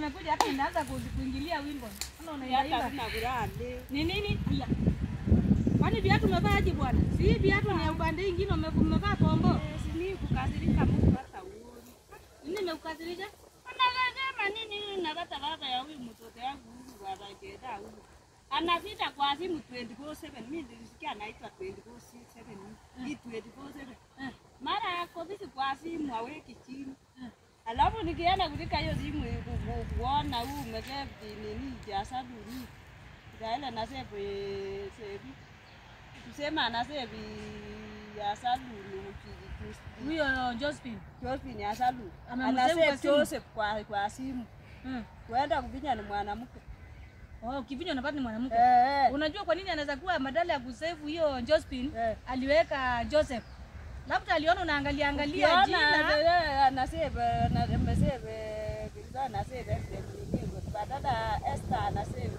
nimekuja hapa ninaanza kuingilia wimbo. Unaona unaimba. Ni nini? Haya. Kwani viatu umevaa aje bwana? Si viatu ni ya upande mwingine umevaa kombo. Si ni kukasirika mtu hata uone. Nini nimekukasirisha? Anasema nini na baba baba ya huyu mtoto yangu huyu baba jeda huyu. Anapita kwa simu 24/7. Mimi nilisikia anaitwa 24/7. Hii 24/7. Mara yako bisi kwa simu aweki chini. Alafu nikienda kulika hiyo simu kuona huu umesave nini jasabu ni. Daila na save save. Tusema ana save ya salu ni huyo Josephine. Josephine ya salu. Ana save Joseph kwa simu. Kuenda kuvinya ni mwanamke. Oh, kivinyo unapata ni mwanamke. Unajua kwa nini anaweza kuwa badala ya kusave hiyo Josephine aliweka Joseph? Labda aliona unaangalia angalia jina na save na save bila na save badala Esther na save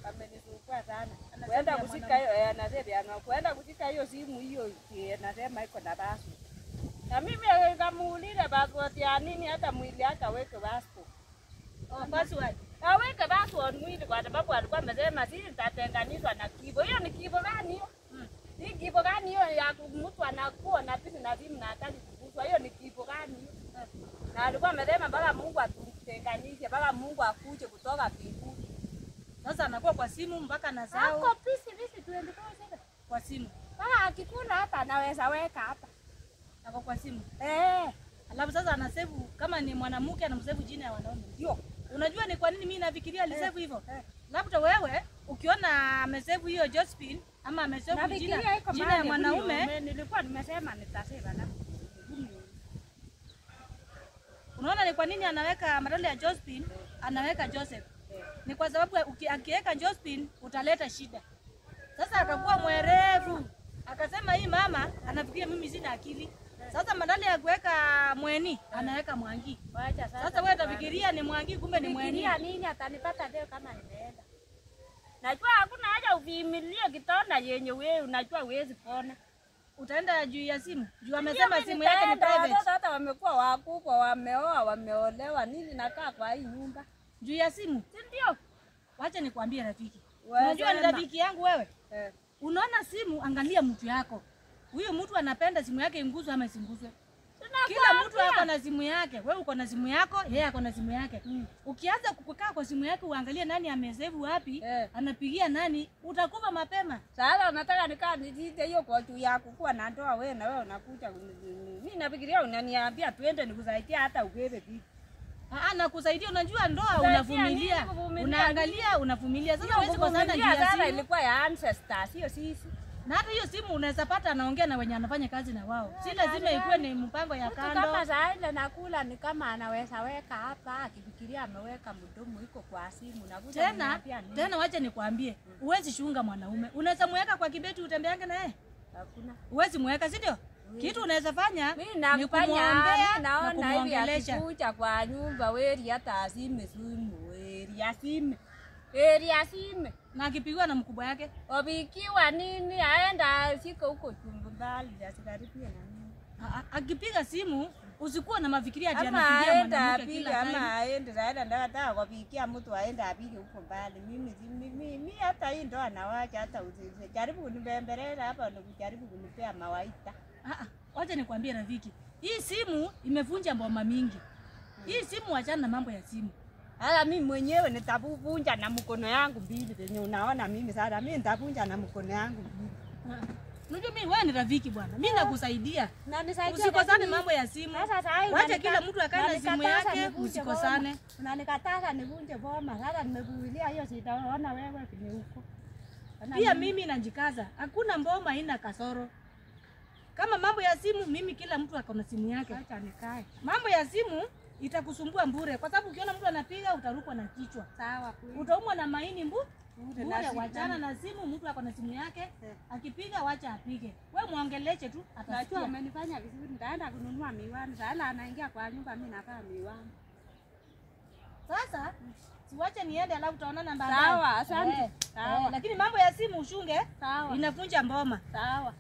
amenisumbua sana. Kwenda kushika hiyo na save ana kwenda kushika hiyo simu hiyo nasema iko na password. Na mimi nikamuuliza password ya nini hata mwili yake aweke password. Oh, password. Aweke password mwili kwa sababu alikuwa amesema sisi tutatenganishwa na kibo. Hiyo ni kibo gani hiyo? Hii kibo gani hiyo ya mtu anakuwa na pini na simu na hataki kuguswa? Hiyo ni kibo gani hiyo? Na alikuwa amesema mpaka Mungu atutenganishe, mpaka Mungu akuje kutoka mbinguni. Sasa anakuwa kwa simu mpaka anasahau. Ako pisi pisi 24/7 kwa simu. Mpaka akikula hapa anaweza weka hapa. Ako kwa simu. Eh. Alafu sasa anasave kama ni mwanamke anamsave jina ya wanaume. Ndio. Unajua ni kwa nini mimi nafikiria alisave hivyo? Labda wewe ukiona amesave hiyo Josephine ama amesave jina ya mwanaume, nilikuwa nimesema nitasave na. Unaona ni kwa nini anaweka badala ya Josephine anaweka Joseph? Ni kwa sababu akiweka Josephine utaleta shida. Sasa akakuwa mwerevu. Akasema hii mama anafikiria mimi sina akili. Sasa badala ya kuweka Mweni anaweka Mwangi. Wacha sasa. Sasa wewe utafikiria ni Mwangi kumbe ni Mweni. Fikiria nini atanipata leo kama nimeenda. Najua hakuna haja uvimilie kitanda yenye wewe unajua huwezi pona. Utaenda juu ya simu. Juu amesema simu yake ni private. Watoto hata wamekuwa wakubwa, wameoa, wameolewa, nini nakaa kwa hii nyumba. Juu ya simu? Si ndio? Wacha nikwambie rafiki. Unajua ni rafiki yangu wewe? Unaona simu, angalia mtu yako. Huyo mtu anapenda simu yake inguzwe ama isinguzwe. Kila mtu ako na simu yake. Wewe uko na simu yako, yeye ako na simu yake. Ukianza kukaa kwa simu yake uangalie nani amesave wapi, anapigia nani, utakufa mapema. Sasa unataka nikaa nijite hiyo kwa juu yako kuwa na ndoa wewe na wewe unakuja mimi nafikiria unaniambia tuende nikusaidie hata ubebe vipi. Nakusaidia, unajua ndoa unavumilia. Unaangalia, unavumilia. Sasa huwezi kosana juu ya simu. Ilikuwa ya ancestors, sio sisi. Na hata hiyo simu unaweza pata anaongea na wenye anafanya kazi na wao. Si lazima ikuwe ni mpango ya kando. Kama saa ile nakula ni kama anaweza weka hapa akifikiria ameweka mdomo iko kwa simu na kuja. Tena wacha nikwambie, huwezi shunga mwanaume. Unaweza muweka kwa kibeti utembeange na yeye? Hakuna. Huwezi muweka, si ndio? Kitu unaweza fanya ni kumuombea na kumuongelesha. Akikuja kwa nyumba weri hata asime simu, weri asime. Weri asime. Na akipigwa na mkubwa yake? Obikiwa nini aenda siko huko chumba mbali asikaribie na mimi. Akipiga simu usikuwa na mafikiria ati anapigia mwanamke kila time. Ama aende zaida ndio kupigia mtu aende apige huko mbali. Mimi hata hii ndo anawacha hata usijaribu kunibembeleza hapa na kujaribu kunipea mawaidha. Wacha nikwambie rafiki. Hii simu imevunja mboma mingi. Hii simu achana na mambo ya simu. Hata mimi mwenyewe nitavunja na mkono yangu mbili venye unaona mimi sasa mimi nitavunja na mkono yangu mbili. Unajua mimi wewe ni rafiki bwana. Mimi nakusaidia. Na nisaidia. Usikosane mambo ya simu. Wacha kila mtu akae na simu yake, usikosane. Unanikataza nivunje boma. Sasa nimekuilia hiyo sitaona wewe kwenye huko. Pia mimi najikaza. Hakuna mboma haina kasoro. Kama mambo ya simu mimi kila mtu ako na simu yake. Acha nikae. Mambo ya simu itakusumbua bure kwa sababu ukiona mtu anapiga utarukwa na kichwa. Sawa. Utaumwa na maini bure. Wachana na simu, mtu ako na simu yake. Akipiga wacha apige. Wewe muongeleche tu atasikia. Najua umenifanya vizuri, nitaenda kununua miwani. Sasa anaingia kwa nyumba mimi navaa miwani. Sasa siwache niende alafu tutaonana baadaye. Sawa, asante. Sawa. Lakini mambo ya simu ushunge. Sawa. Inavunja mboma. Sawa.